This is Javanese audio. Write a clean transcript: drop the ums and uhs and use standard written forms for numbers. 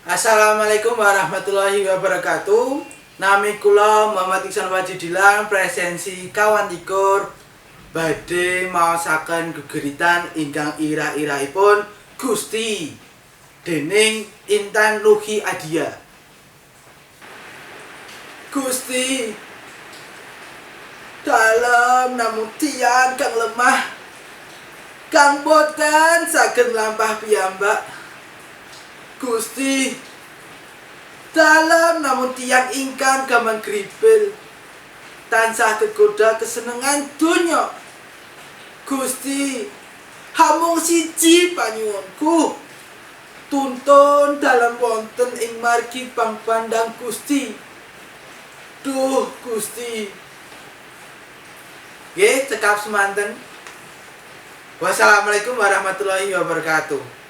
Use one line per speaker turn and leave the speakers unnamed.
Assalamualaikum warahmatullahi wabarakatuh. Nami kula Muhammad Iksan Wajidilan, presensi 24, badhe maosaken geguritan ingkang irah-irahipun Gusti dening Intan Luhi Adia. Gusti dalem, namung tiyang kang lemah kang boten saged mlampah piyambak. Gusti dalem, namung tiyang ingkang gampang gribel, tansah kegoda kesenengan donya. Gusti, hamung siji panyuwunku, tuntun dalem wonten ing margi pangpandang Gusti. Duh Gusti. Nggih, cekap semanten. Wassalamualaikum warahmatullahi wabarakatuh.